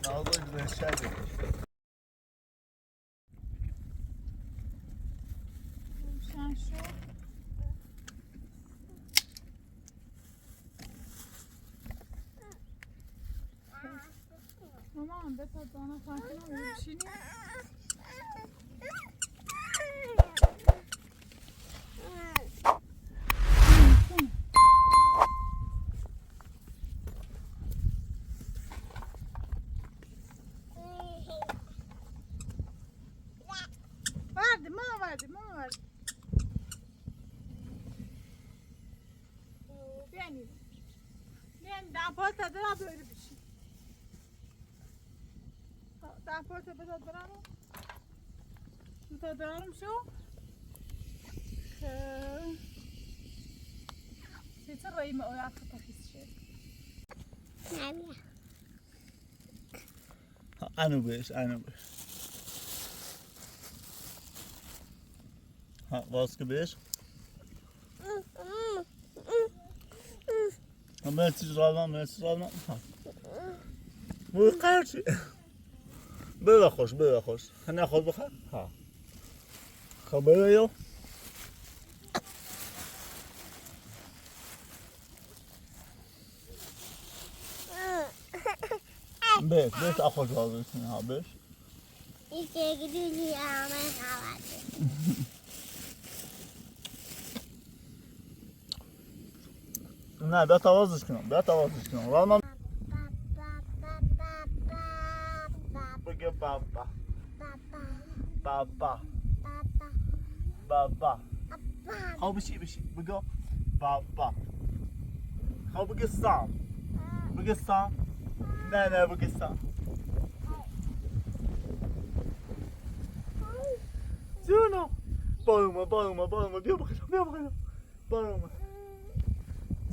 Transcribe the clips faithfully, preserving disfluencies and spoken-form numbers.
Aldı güzel şey dedi. Sen şu. Tamam, Beto, bana sakin ol, öyle bir şey değil. Vardı, mama vardı, mama vardı. Benim. Benim daha fazla da böyle bir şey. Daha fazla da duralım. Burada duralım şu. Ee, sesi rayma o yakıta hissi. Nerede? Ha, ano beš, ano beš. Ha, vaske beš. Ha, men siz alma, men siz alma. Ha. Bu karşı. Böyle hoş, böyle hoş. Hani hoş bak ha. Ha. Ha, böyle yok. Beš, beš, ahoş oldu ha, beš. İçeri gidiyor, ama hava. Ne, bir tavaz içkin, bir tavaz içkin. Rama. Bıge baba. Baba. Baba. Baba. Baba. Hau bıshi, bıshi. Bıge baba. Hau bıge sam. Bıge sam. Ne, ne, bıge sam. Juno. Bağırma, bağırma, bağırma. Bir bakayım, bir bakayım. Bağırma.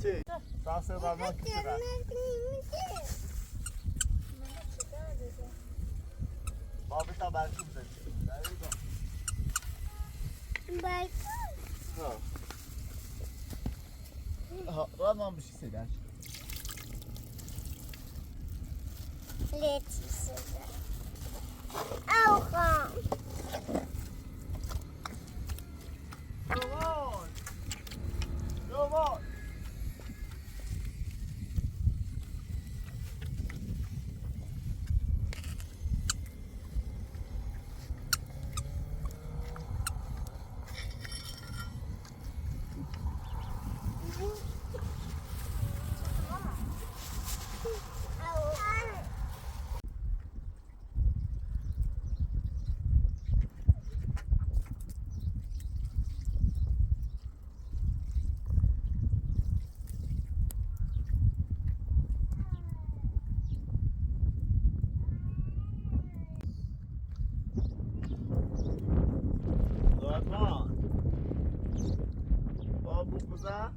Şey, sası var mı? Baba, ta belki bize. Belki. Ha. Ha, Rahman bir şey söyler. Let's see. Au, ha. Come on. Come on. Baba. Baba, bu kıza.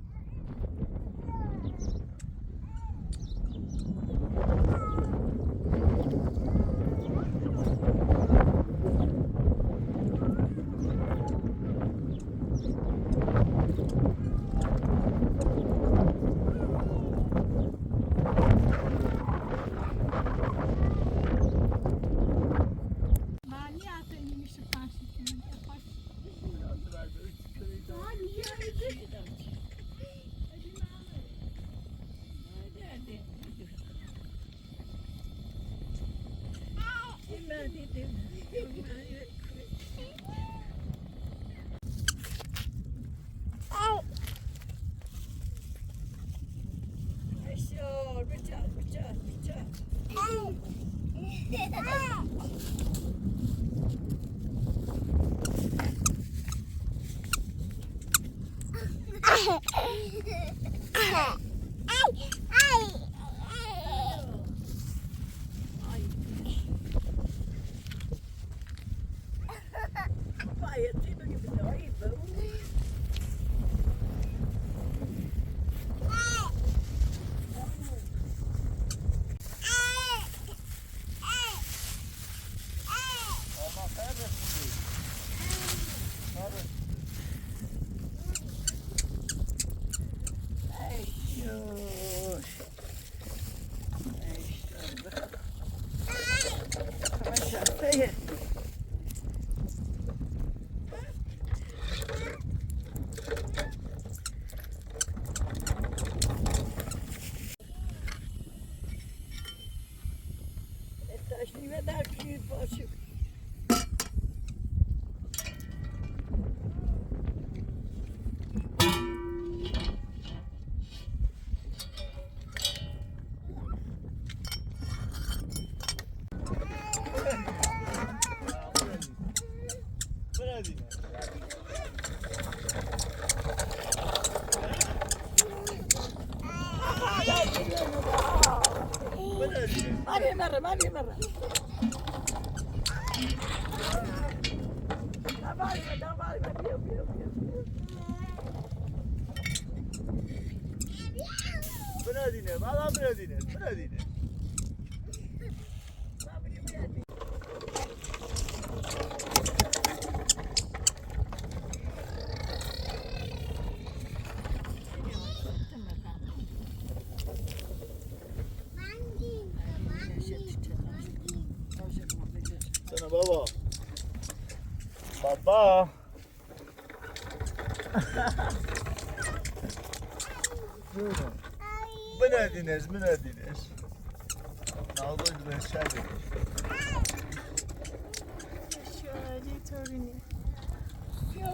Good job, good job, good job. Mara, mara, mara. Bırakın, bırakın, bırakın. Sana baba. Baba. Bırakın, bırakın. Naldo güzel şey dedi. Şöyle torunu. Yo.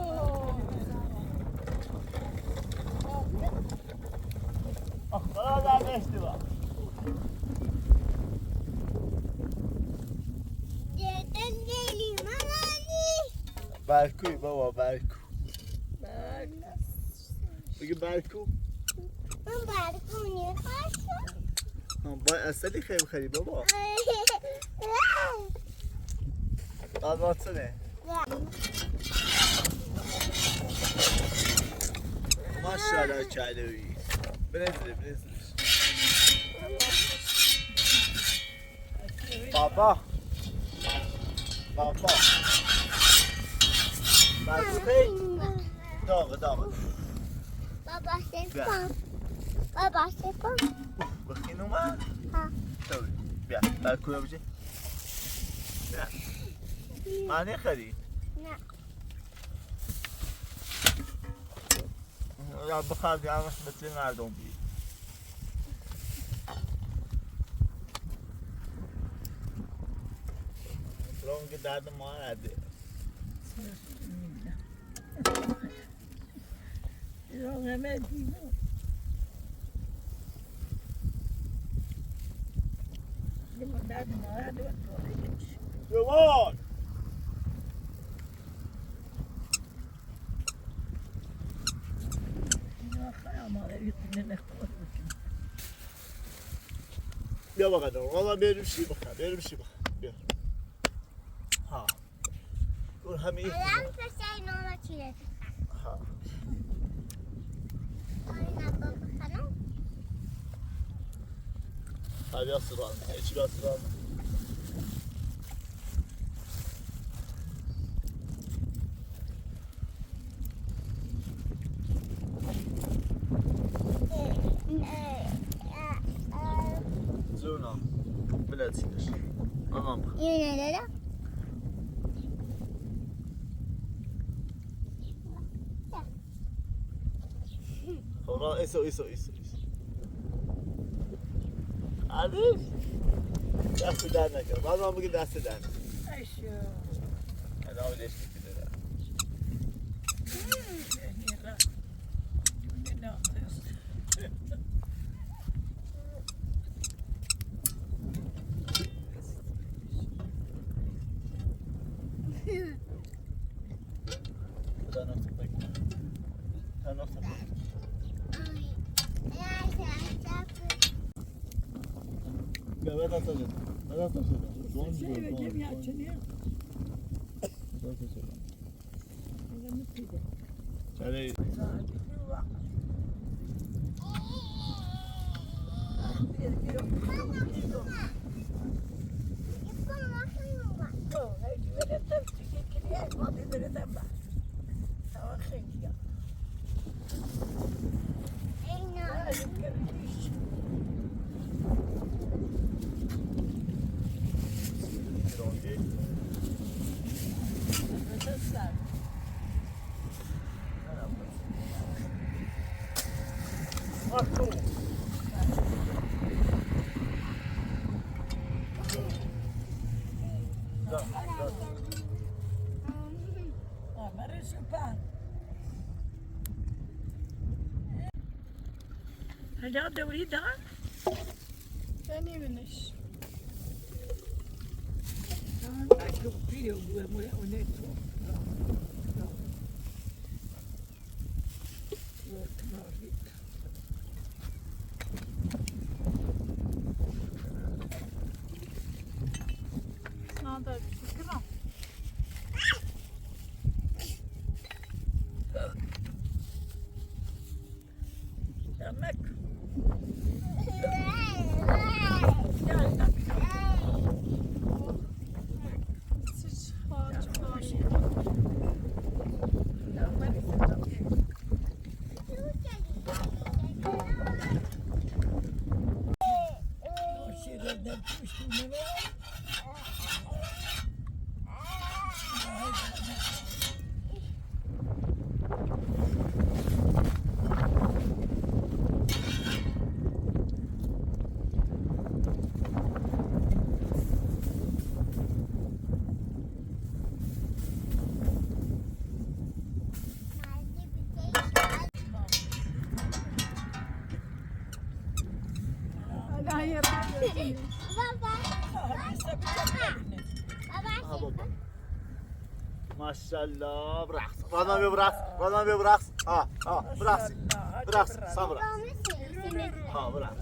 Ah, bana da beşti var. Deden geliyor, mama. Barku, baba, barku. Barku. Bugün barku. Barku, niye barku? Ha, ba-, asali xeyli xeyli, baba. Anlatsana. Maşallah, çayları. Biraz da, biraz da. Baba. Baba. Baba. Doğru, doğru. Baba, sen bak. Baba, sen bak. Bakayım ama. Ha. Tabii. Ya, ben koyacağım. Ya. Mane kari. Ne? Ya, bıkar, yanlış bütün aldım. Long dada mara de. Long amedino. Dada mara de. Come on. Bia baka dong, wala beru si baka, beru si baka, bia. Ha. Kur hami. Alam selesai nona cile. Ha. Kau nak apa, Kak? Abi asıran, eçi asıran. Zuna, bilet. Tamam. Yine de. Hora, eso, eso, eso, eso. Adi? Dasi dana ka. Vamos, vamos ke dasi dana. Aisho. Ada udah sedikit dah. Allez, on devrait dans. Allez, Vénus. ماشاءالله، برقص. راناوی برقص، راناوی برقص. ها، ها، برقص. برقص، صبر. ها، برقص.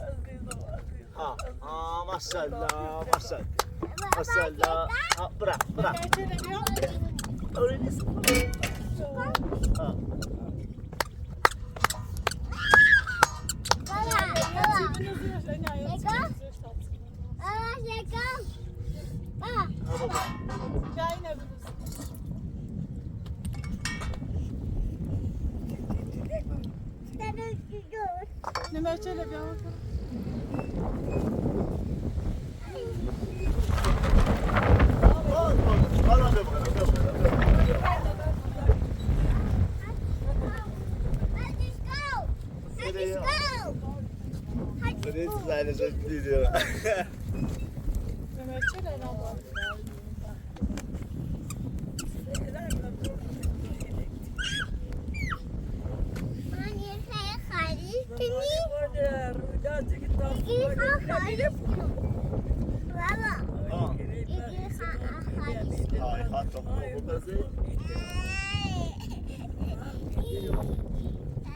ها، ها، ماشاءالله، ماشاءالله. ماشاءالله. ها، برقص، برقص. ها.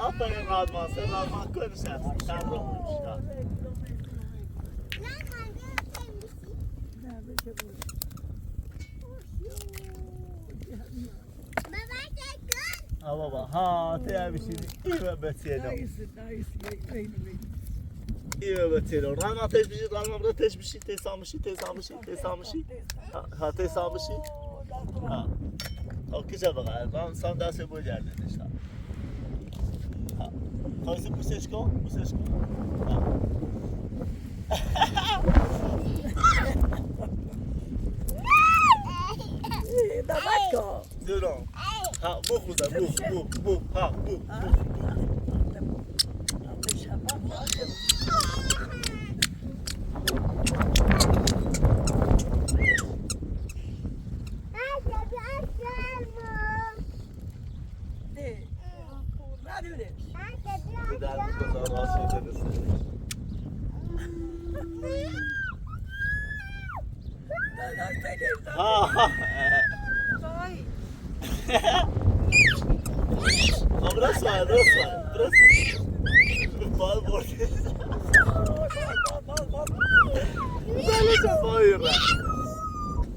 آفرین، رادمان، سن رادمان کؤنوشن، سن رادمان. ها، بابا، ها، ته همیشینی، ایوه بچه‌نو. ایوه بچه‌نو. رادمان تش بیشی، رادمان برا تش بیشی، ته سان بیشی، ته سان بیشی، ته سان بیشی. ها، ها، ته سان بیشی. ها. او کیسه بقا، رادمان سان دسته بوجرده نشتا. ها. خواهیسه بوسش کن، بوسش کن. ها. داماد کن. دورون. ها، بو خوزه، بو، بو، بو، ها، بو، بو، بو. ها، ها. ها، براسوار، براسوار، براسوار. بال برده. بال برده.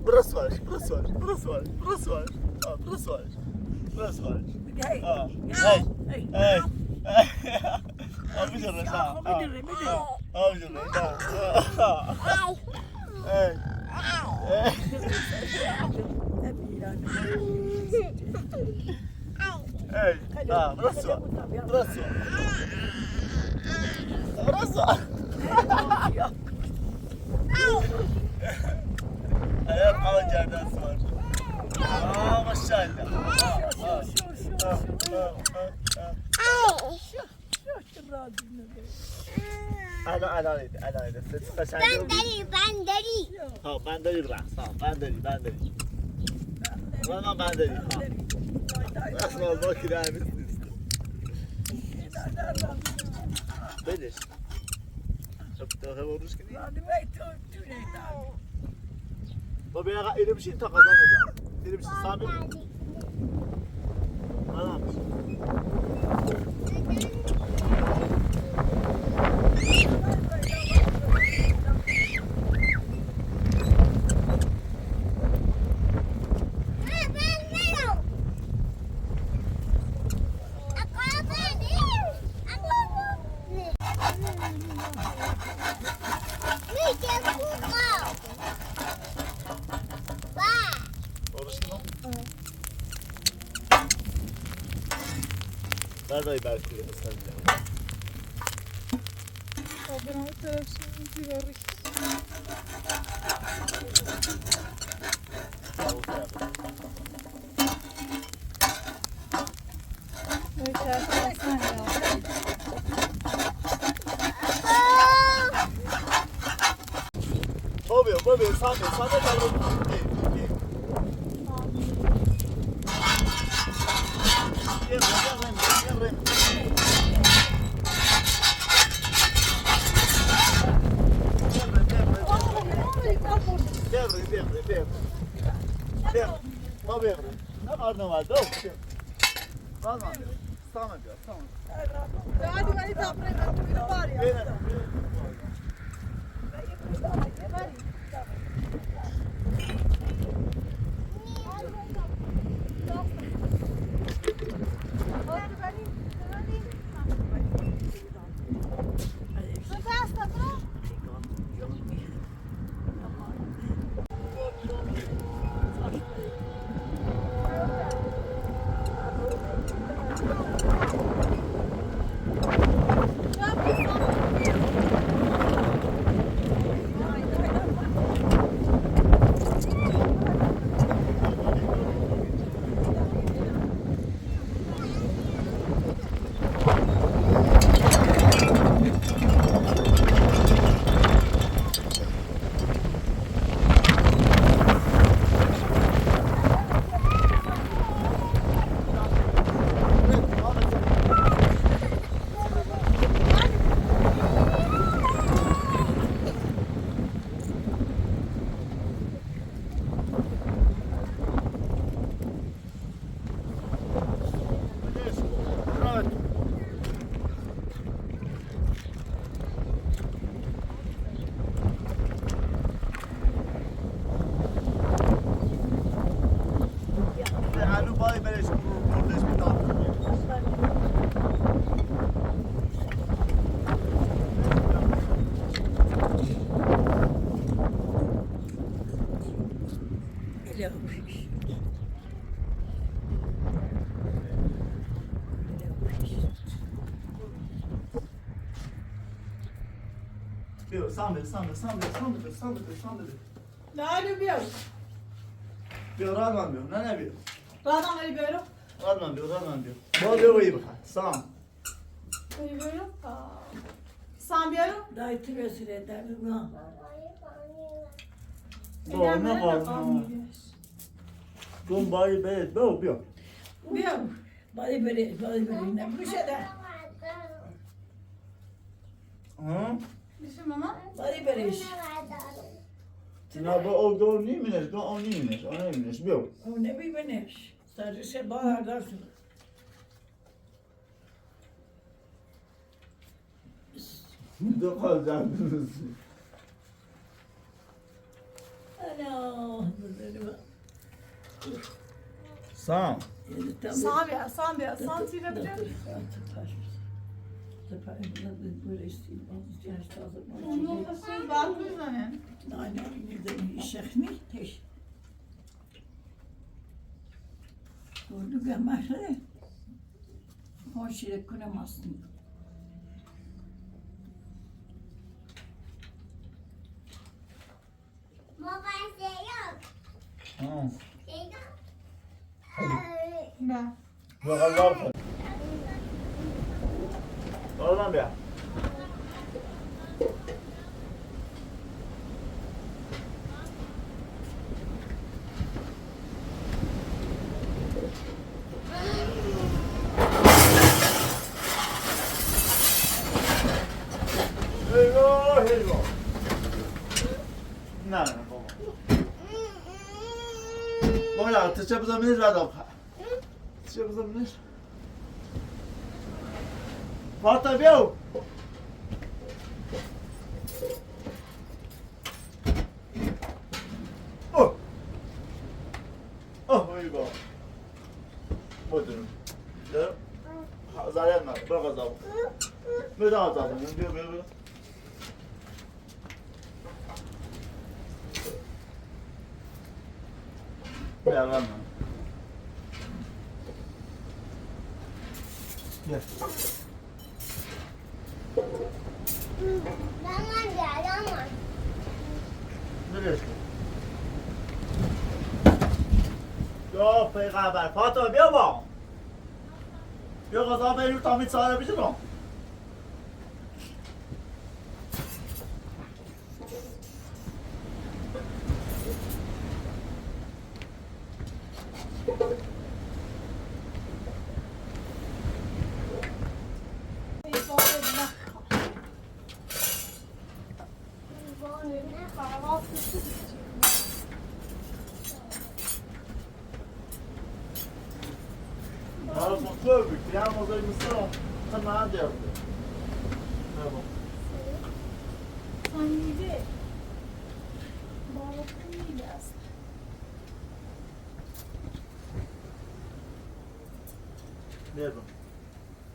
براسوار، براسوار، براسوار، براسوار. ها، براسوار. براسوار. هی. ها. هی. هی. هی. هی. آبی جان، ها. آبی جان، ها. هی. هی. هی. ها، براسوار. براسوار. براسوار. آیا، آیا، جان، براسوار. آه، ماشاءالله. آه، آه، آه، آه، آه. الان، الان ایده، الان ایده. سس قشنگ. بندری، بندری. ها، بندری برقص. ها، بندری، بندری. رادمان بندری. ها. رادمان با کی در نیست، نیست. بدش. خب، تو هم روش کنی؟ بابا، یا ایره بیشین تا قضا نگه. ایره بیشین سامی. Nerede belki sen? Abone olun, tarafsız bir Move, move, sabe, sabe, sabe. Bien, bien, bien, bien. Bien, move. Tamam, tamam, tamam. Tamam, tamam. Bio, sande, sande, sande. Nani bio? Bio, Radman bio, nani bio? Radman bio. Radman bio, Radman bio. Bio, bio, bio, san. Bio, bio, a, san bio? Dai, tire, sire, dai, na. Bo, na, bo, na. Gon bari be, bio, bio. Bio. Bari bere, bari bere, ne bu şey de. Hı? Bari bere. Na, bo, o, o, ni mines, o, o, ni mines, o, ni mines, bio. O, ne bi mines. Sadece şey, bana dersin. Burada kalacaktınız. Ana, burada ne var? San. San ya, san ya, san tire bile. Onu da söz bakmıyor yani. Nein, nein, nein, ich sag nicht. Gördük ama şey. Hoş yere kuramazsın. Hı. Şey yok. Hı. Ne? Yok, Allah. Oradan bir. Eyvah, eyvah. Na, na, baba. Baba, ya, tı çabuk da mı zaten? Tı çabuk da mı? Bata, viu? Oh! Oh, here you go. Buyurun. Ya. Ha, zaten var. Bırak azabı. Ne daha azabı? Yürü, yürü, yürü. Ya, verme. Gel. Yaman ya, yaman. Nereye çıkıyor? Ya peyğəmbər, Fatma, bir bak. Yox, o zaman ben yurttan bir çağırabilirim. Aa, bak, bak, yalnız elbise o. Sen ne diyorsun? Ha, bak. Sen yedi. Balık yedi aslında. Nerede?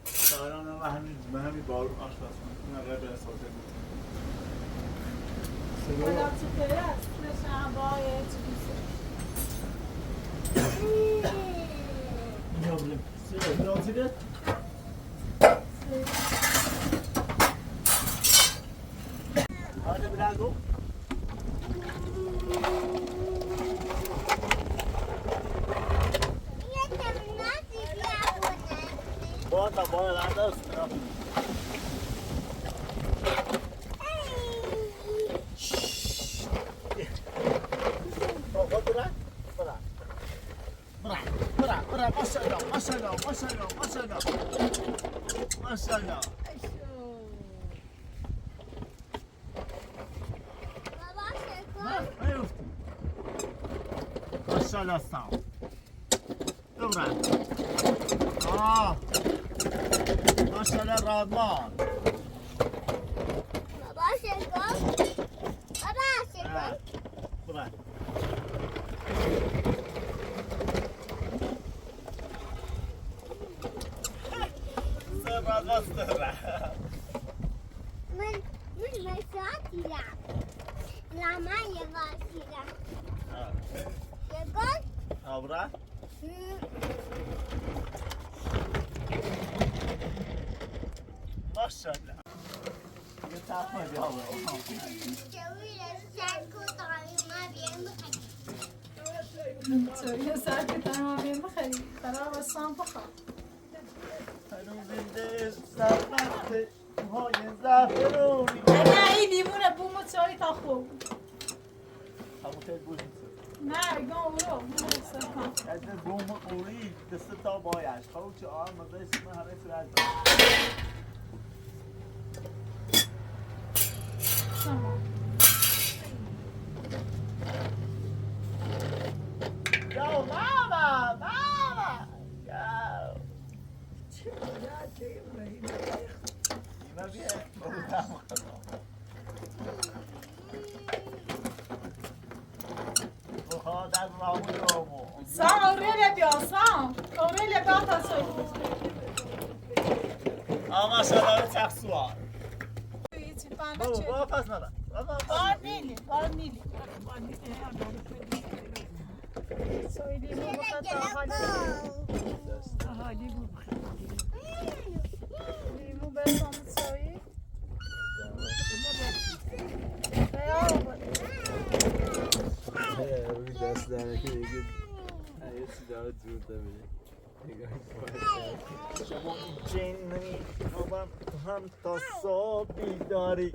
Sağdan ama hem, hem bir bağırıp aşağısına. Buna kadar satayım. Seviyorum. Kadar çok öyle, aslında şu an bağ yeri çıkmıştı. Ne yapayım? Seviyorum. Ne oldu ki? Seviyorum. Hadi biraz o. Bota, bota lá, não. Bota lá. Bırak. Bırak, bırak, bırak. Maşallah, maşallah, maşallah, maşallah. Maşallah. Baba, şey koy. Ha, ne yaptın? Maşallah, sağ ol. Dur lan. Aa. Maşallah, Rahman. Baba, şey koy. Baba, şey koy. Ha, bırak. Sen Rahman, sen Rahman. Mın, mın, mın, saat ya. Lama ya var sila. Ha. Ya gol. Abra. Hı. Maşallah. Ye takma diyor. Söyle, sen bir tane abim bak, hadi. Karar versen bakalım. Hadi bir de sen bak. Ana, ey, limon, bu mu çay taxıl? Hamı tel bu. Nə, qan uro, bu mu satan? Ədə bu mu uri, qısı ta bayaq. Xalıqçı almadı, ismi hələ sürədə. Tamam. Ya, mama, mama. Ya. Çıx, ya, şey, yemək ye. Sağ ol, öyle bir sağ ol. Öyle bir atasın. Amma sənə çaxsı var. Baba, baba, pasmada. Baba, var neyli, var neyli. Söyleyeyim, bu kadar hali. Hali bu. Limon ben sana söyleyeyim. He, bir dərslər ki, ha, esse dava de tabii. Şamon Jenny, babam tam taso bidari.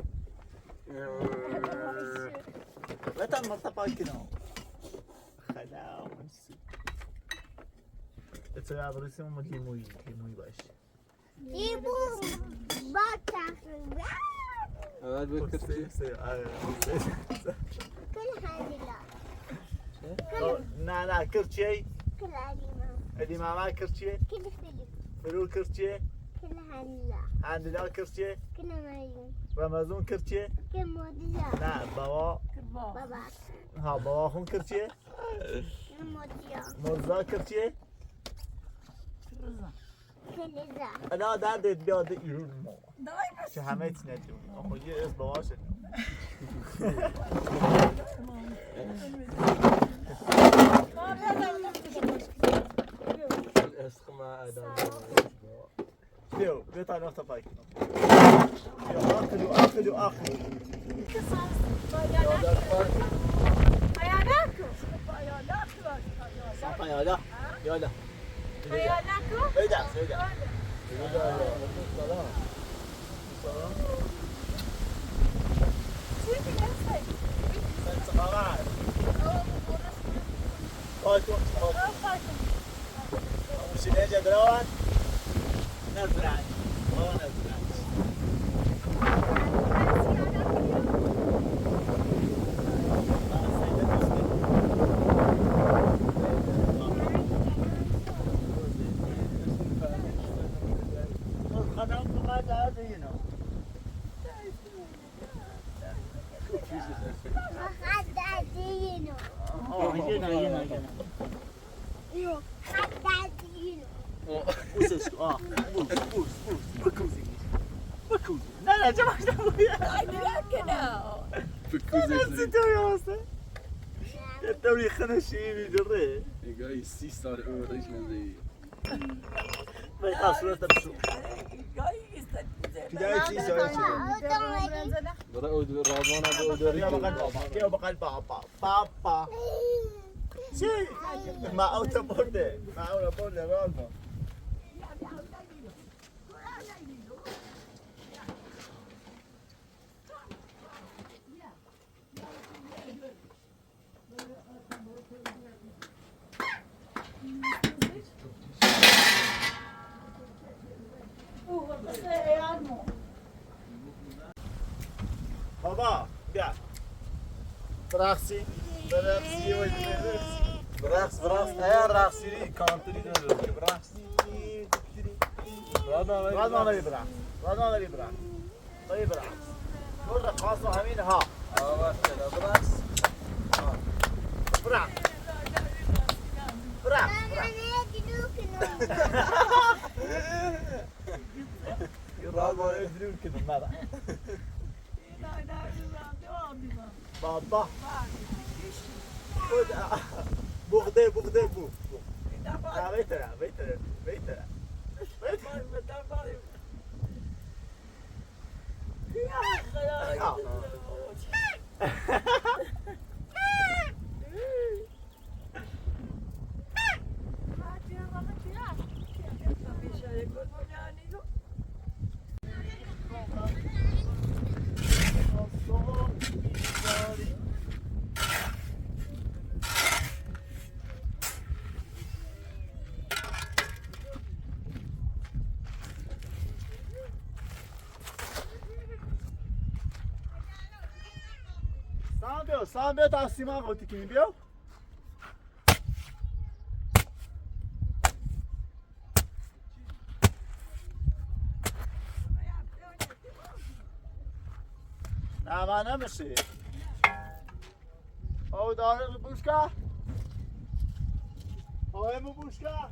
Vətən mata pakino. Xədə. Esse é a próxima de muito, de muito baixo. İ bu bataxı. Evet, bu kırçı. Kıl handila. Na, na, kırçı. Kıl handila. Edi mama kırçı. Kıl handila. Fırıl kırçı. Kıl handila. Handila kırçı. Kıl handila. Ramazan kırçı. Kıl modila. Na, baba. Baba. Ha, baba xon kırçı. Kıl modila. Moza kırçı. Kıl handila. Ana, da de, de, de, yürüme. Çı həmə içinə deyim. Amma ye, ez baba şey. Əskimə adam. Sağ ol. Beo, beo ta no ta pai. Beo, aklu, aklu, aklu. Sapa ya da? Ya da. Beda, beda. Oi, tu, tu. Vamos, silencio, graban. Natural. Vamos, natural. Bırak, o, Radman abi, o da. Baba. Baba. Sim. Ma, outra porta. Ma, outra porta, Radman. Baba, gel. Bırak seni, bırak seni, bırak seni. Bırak, bırak. Eğer bırak seni, kantini dönüyor. Bırak seni. Radman abi, bırak. Radman abi, bırak. Radman abi, bırak. Burada kalsın, amin ha. Bırak. Bırak, bırak. Radman öldürür ki bunlar. Baba. Bu da, bu da, bu, bu. Ya, vete ya, vete ya, vete ya. Sambio, sambio ta sima ko tikini bio. Namana mısı? O da onu bıska. O emu bıska.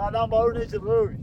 Adam baru ne ceboi.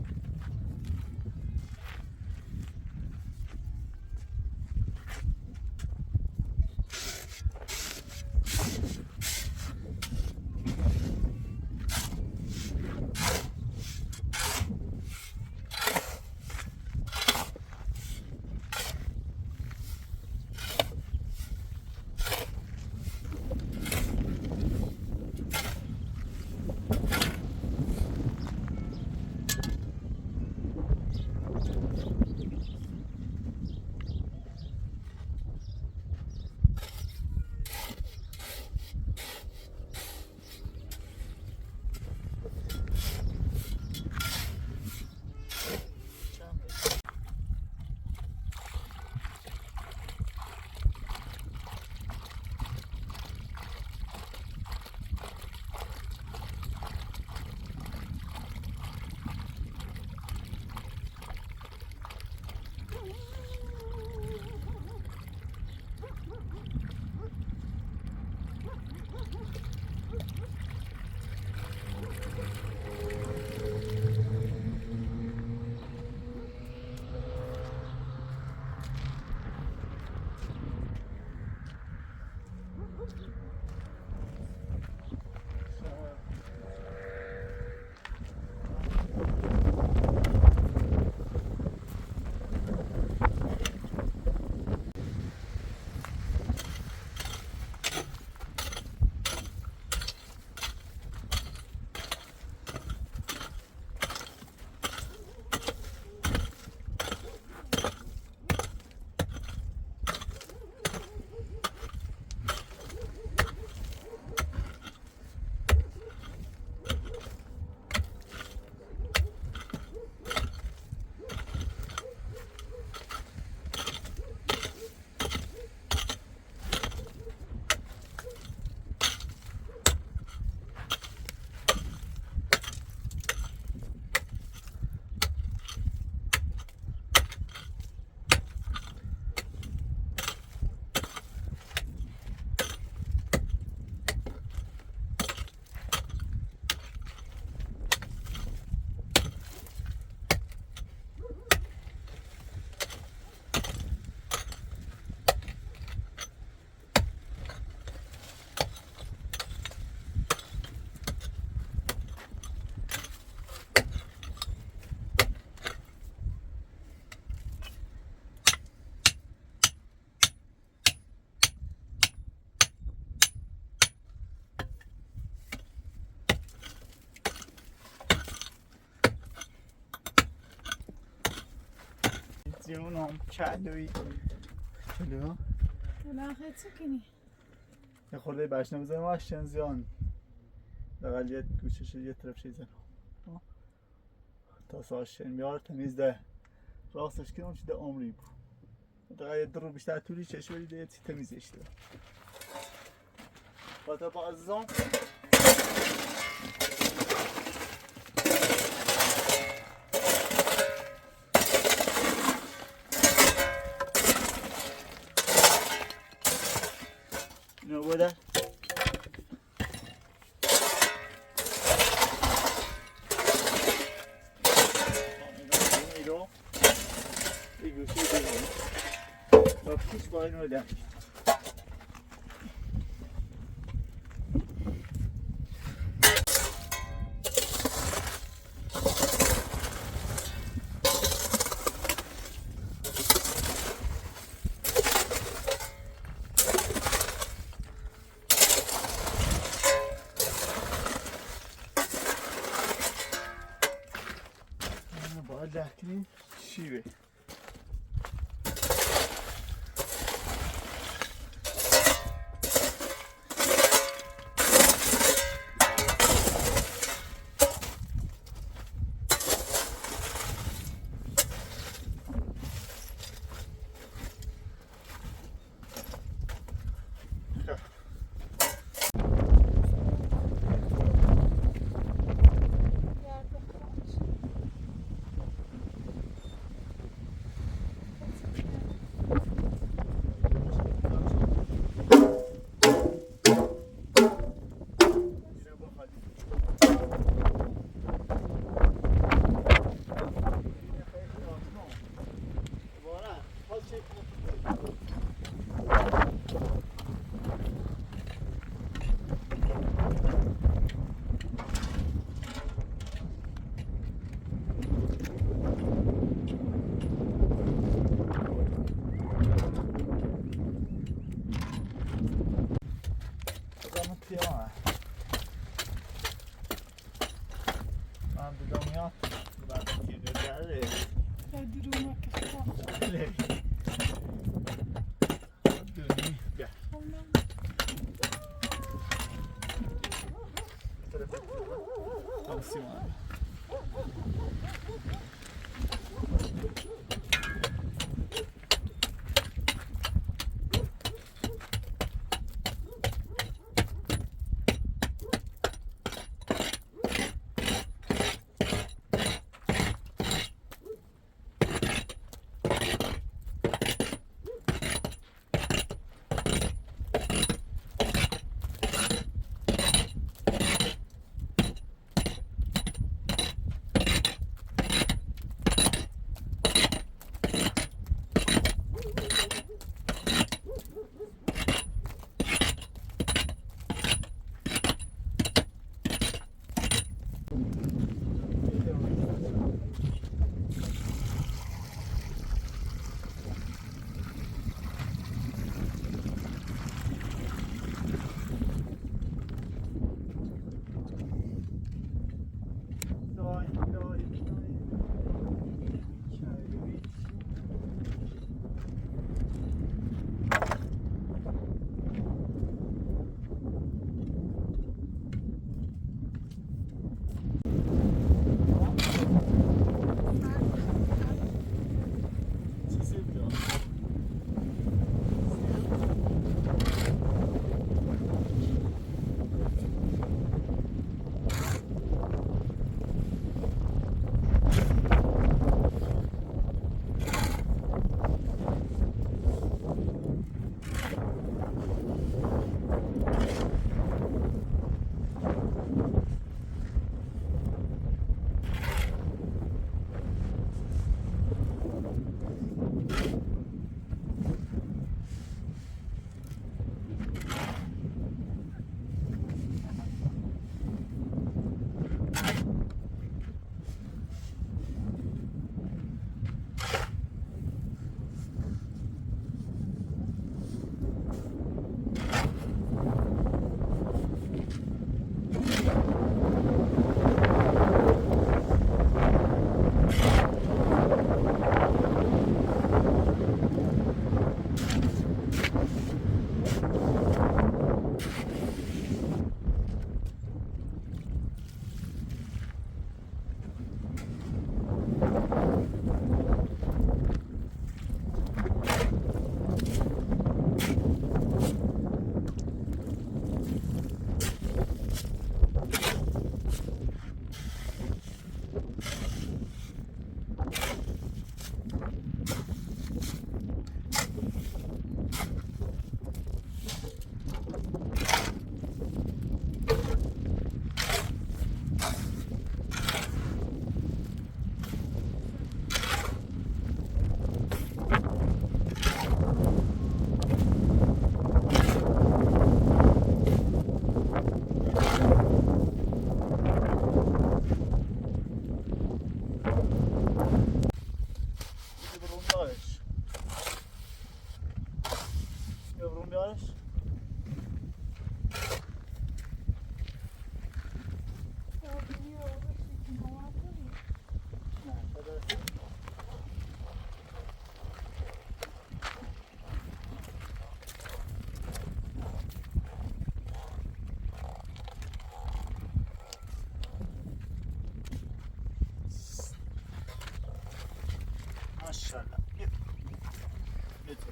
جنونم چادوی. چلو. ولا خیلی سکنی. یه خورده بشنم زن واشن زیان. دقل یه گوشش یه طرف شی زن. تا ساشن میار تمیز ده. راستش که اون چی ده عمری بو. دقل یه درو بیشتر طولی چشوری ده یه تمیزش ده. Bota pra zon. No, what? Aa, bakalım şimdi. Adamın kıyama. Lan bir dom yat. Ulan bir de geldi. Ya duruma kısa. Öyle. Döneyim. Gel. Tamam. Tansiyon abi.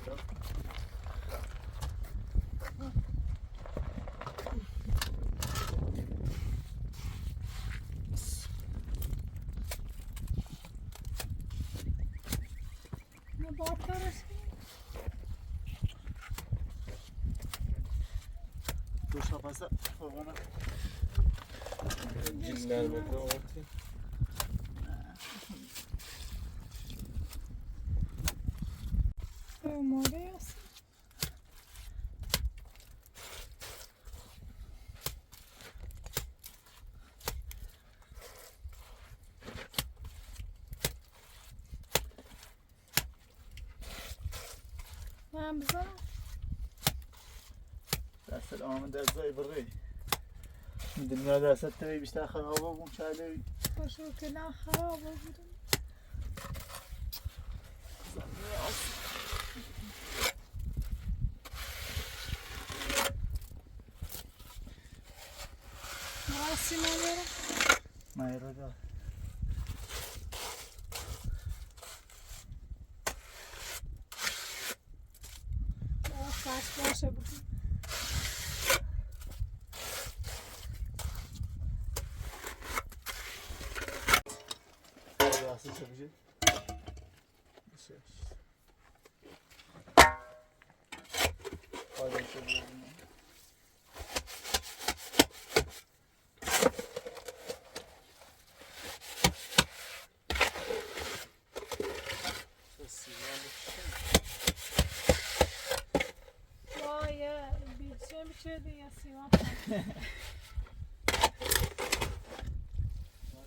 Ne bakar. Boşa basa, ona. Cinler bakıyor. Umarım. Hamza. Dástet amin dástet bıri. Dünyadı dástet te biştá xarab olsun çaylı. Boşu kena xarab olsun. Burası ne yeri? Mayroda. Oh, kaç boşa bu. Burası çekici. Vay ya, bir şey, bir şey diye silah.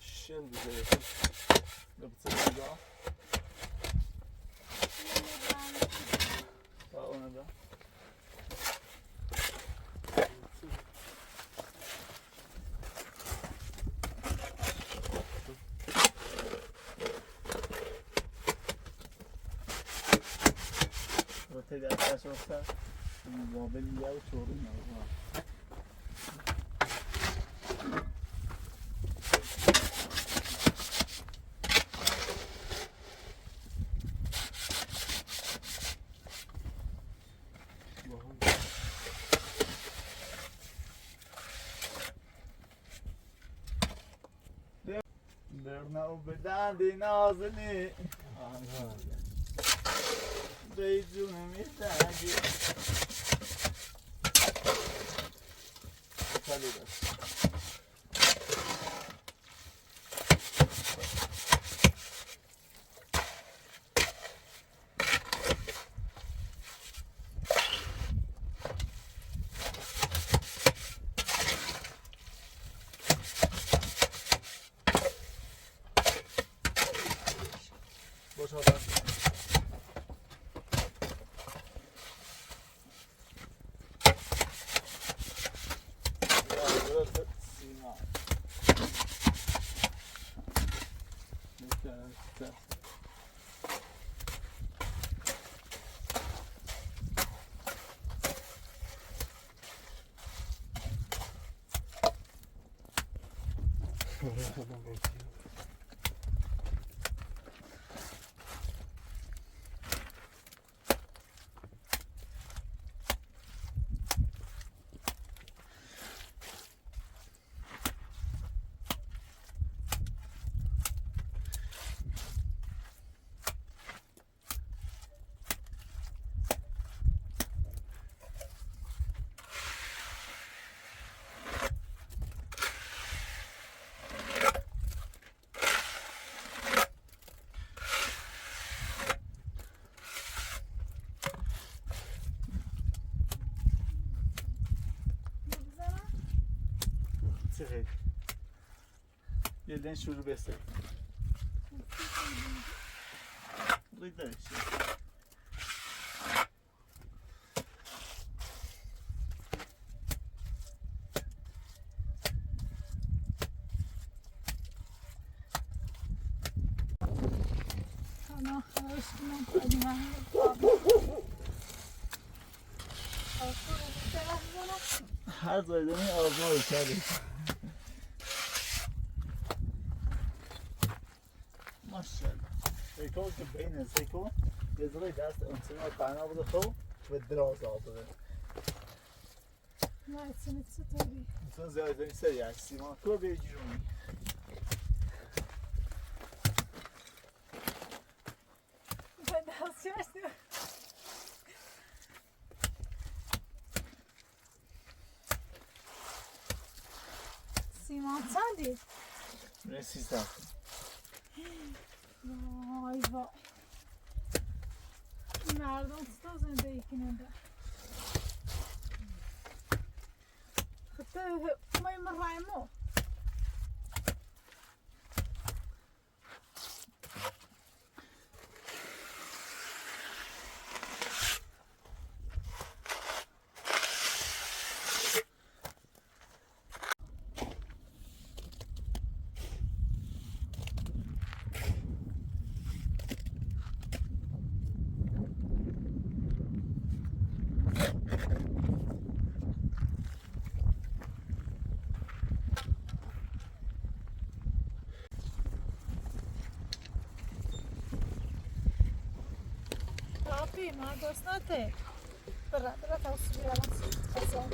Şimdi de yapayım. Yapacağım ya. Bak ona da. Roteli arkadaş olsa, bunu muhabbet ya, sorun ya. Berna o bedade nazli. Beyzun mi dadi. Boşalt. Ya, burası Sima. Bekle, bekle. Çıkayım. Elden şuru besi. Burada işte. Her zaydan ağzına içeri. Maşallah. Seyko, beynin Seyko. Jezre, das, und sind wir beinahe wieder voll, wird draußen, also. Nein, jetzt sind wir zu teuer. Und sonst wäre es nicht sehr, ja, ich sehe mal, Kurve, die Juni. Weil das ja Simon, sadi. Ne sisa. Vay vay. Nereden tutuyorsun de ikini de? Hatta, may mı raymo? Papi, ma gosnate. Tra, tra, ta usbialas. Eso.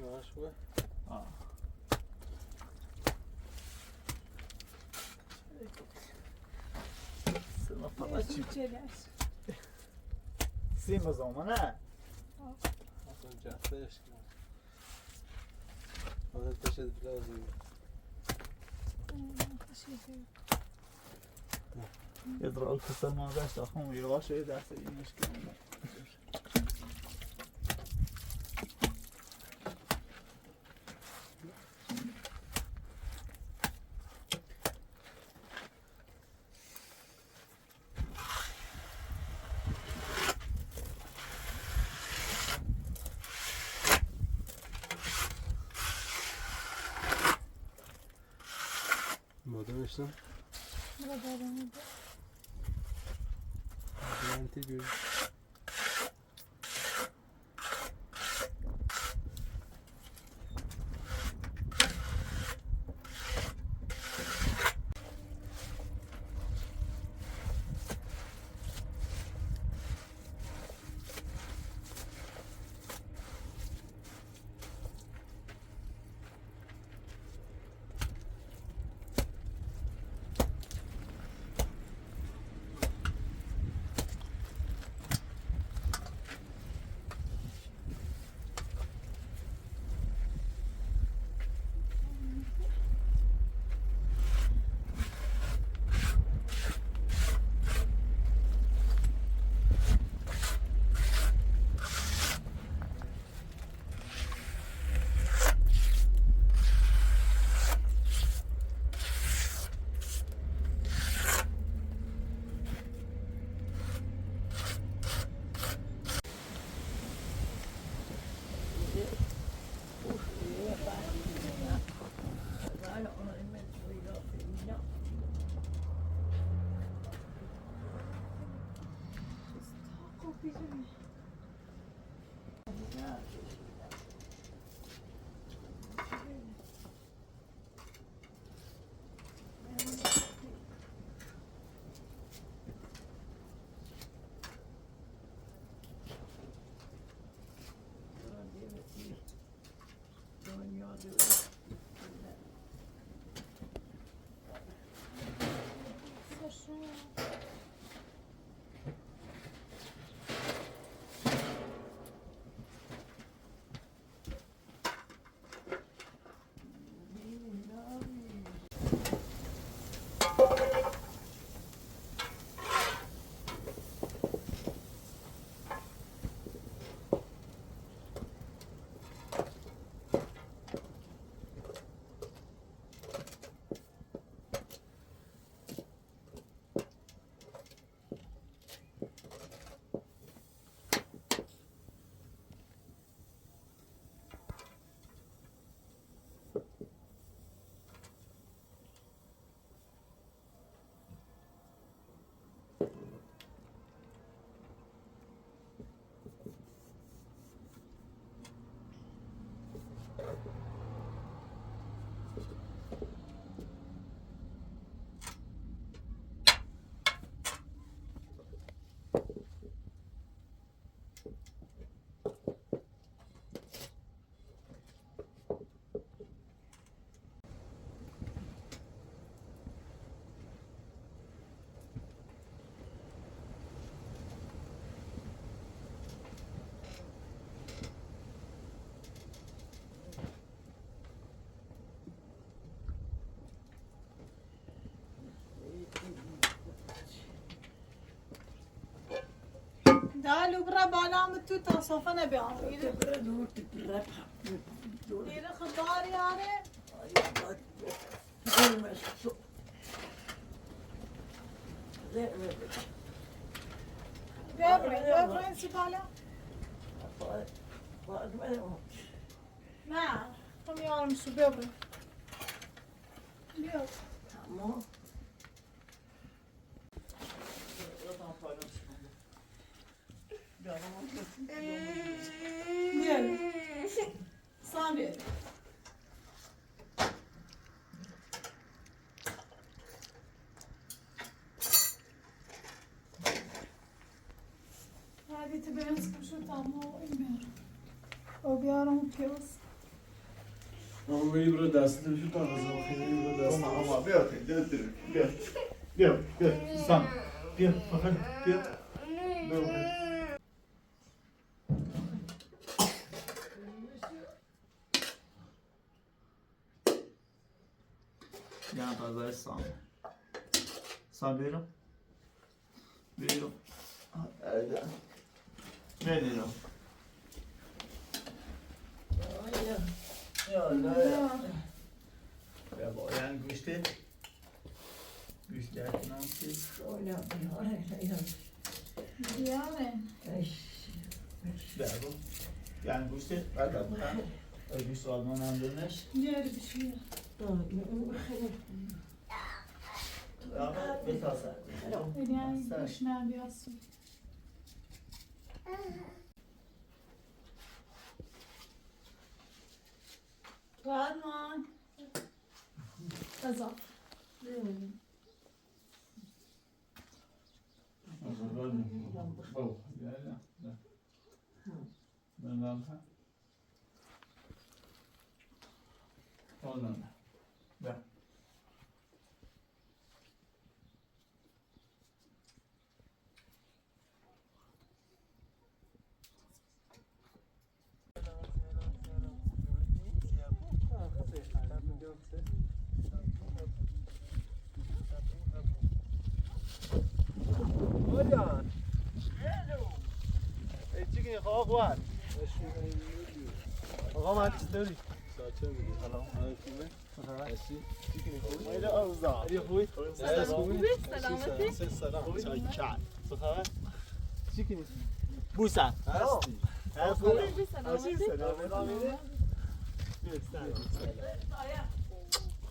Yavaş koy. Aa. Sen o para çek. Sen o zaman ha? Nasıl cahil eşki. Ona teşe biraz. Teşe. Yadra al kısa mağaza işte, ahım yavaş yavaş derse inmiş gibi. Modern işte. Modern. Modern bir. Dal ubra bala mı tu ta safa ne be abi? Tebra dur, tebra pa. Yere xıbar yare. Bebra, bebra, si bala. Na, kom yarım su bebra. Yok. Tamam. Gel. Sen ver. Hadi, te ben sıkışır, tamam, bilmiyorum. O bir ara unutuyoruz. Ama beni burada ders, şu tarzda bakayım, beni burada ders. Tamam, ama bir bakayım, dön, dön, bir. Bir, bir, sen, bir, bakayım, bir. Bir bakayım. Yan tarzda sağ. Sağ buyurun. Buyurun. Öyle. Buyurun. Ya, ya, ya. Ya, bu yan güçlü. Güçlü, ne yapayım? Öyle, öyle, öyle. Yani. Ay. Bravo. Yani bu işte, hadi bu. Öyle bir sorma, anladın mı? Diğer bir şey. Hı, hı, hı. Tamam, bir kalsa. Yani, sen. Düşünen bir asıl. Rahat mı? Kazan. آقا، من چطوری؟ سلام علیکم. خوبی؟ سلامتی؟ سلام. چای کار. چه خبر؟ چی کنی؟ بوسه. هستی. هستی. خوبی؟ سلامتی؟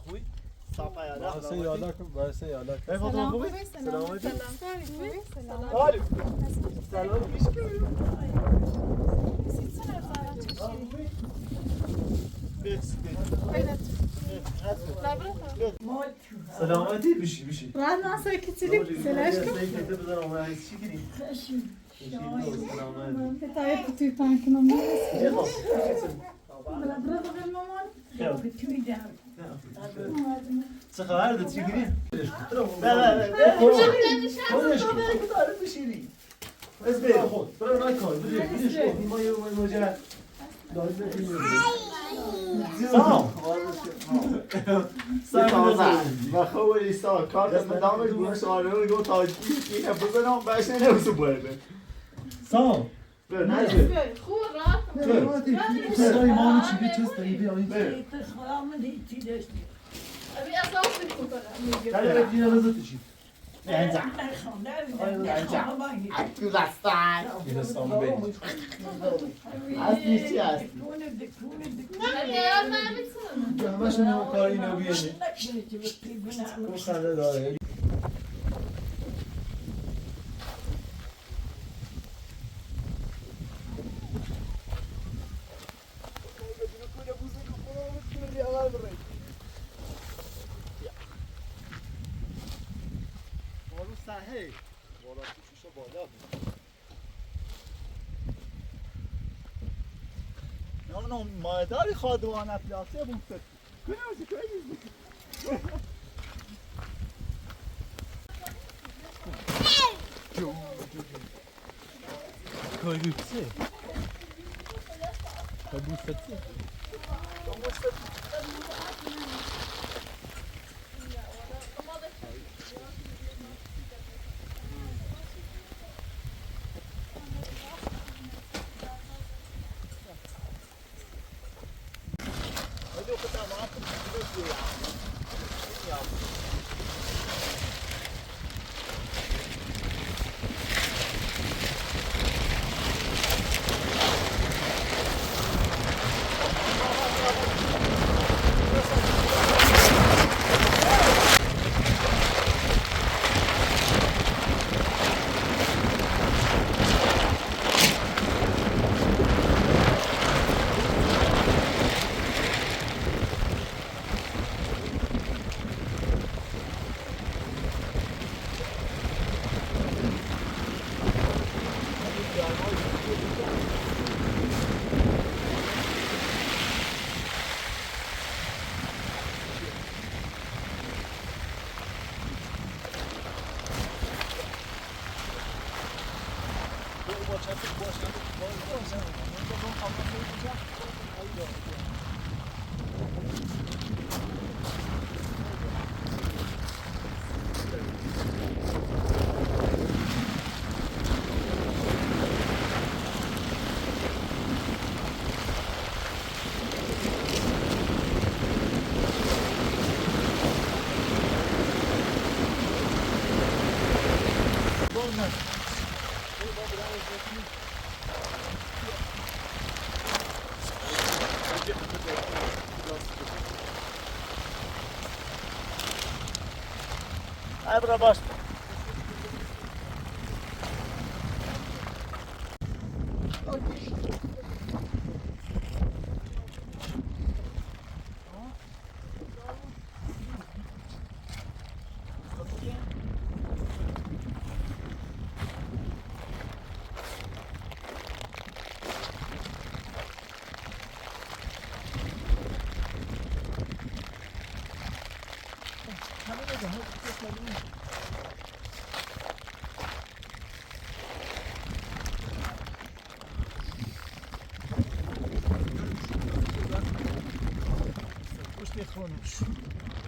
خوبی؟ صافا یالا. واسه یالا کن، واسه یالا کن. ای فاطمه، خوبی؟ سلامتی؟ سلام. خوبی؟ سلام. عالی. سلام. سلامتی، بشی، بشی. راحت ناسه کیتیلی، سلام علیکم. سلامتی. بتای پتی پانکینو. چه خبر ده، چی گیری؟ سلام. سلام. و خوب ایسا، کارت مدام گوش آره گو تاجیکی که بزنم، باشه نمیشه باید. سلام. بر، نه، بر. خوب، راحت. بر. سلام، ایمان چی بیچست، ای بیا، ای. بر. ابی اساس می‌کنم. بر، بر، بر، بر. هستی، چی هستی؟ نه، نه، نه، نه. همه‌شون کار اینو بیاری. نه، نه، مادری خادوان افلاطه بوده. Ai, pra baixo. Push the phone.